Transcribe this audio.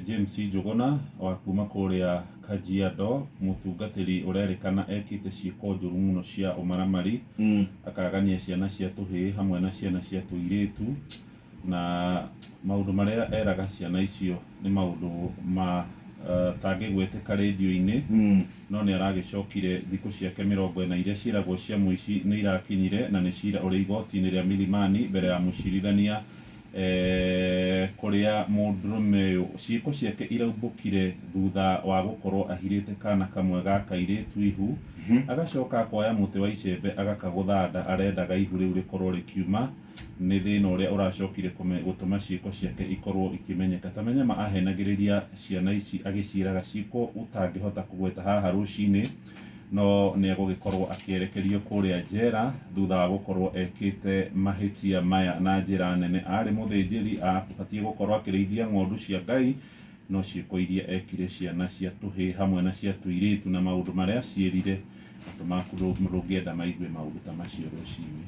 James Njũgũna wa kuma kũrĩa Kajiado, mũtungatĩri ũrerĩkana ekĩte ciĩko njũru mũno cia ũmaramari, akagania ciana cia tũhĩĩ hamwe na ciana cia tũirĩtu, na maũndũ marĩa eraga ciana icio nĩ maũndũ ma tangĩgweteka rĩndiũ-inĩ. No nĩ aragĩcokire thikũ ciake 40 iria ciĩragwo cia mũici nĩ irakinyire, na nĩ cira ũrĩ igoti-inĩ rĩa Milimani mbere ya mũcirithania, kũrĩa mũndũrũme ũyũ ciĩko ciake iraumbũkire thutha wa gũkorwo ahirĩte kana kamwe ga kairĩtu ihu, agacoka akoya mũtĩ wa icembe agakagũtha nda, arendaga ihu rĩu rĩkorwo rĩkiuma. Nĩ thĩna ũrĩa ũracokire gũtũma ciĩko ciake ikorwo ikĩmenyeka. Ta menya ma ahenagĩrĩria ciana ici agĩciĩraga ciĩko ũtangĩhota kũgweta haha rũcinĩ, no nĩ egũgĩkorwo akĩerekerio kũrĩa njera thutha wa gũkorwo ekĩte mahĩtia maya na njĩra nene. Arĩ mũthĩnjĩri, abatiĩ gũkorwo akĩrĩithia ng'ondu cia Ngai, no ciĩko iria ekire ciana cia tũhĩĩ hamwe na cia tũirĩtu na maũndũ marĩa aciĩrire, matũ maku ndũngĩenda maigue maũndũ ta macio rũcinĩ.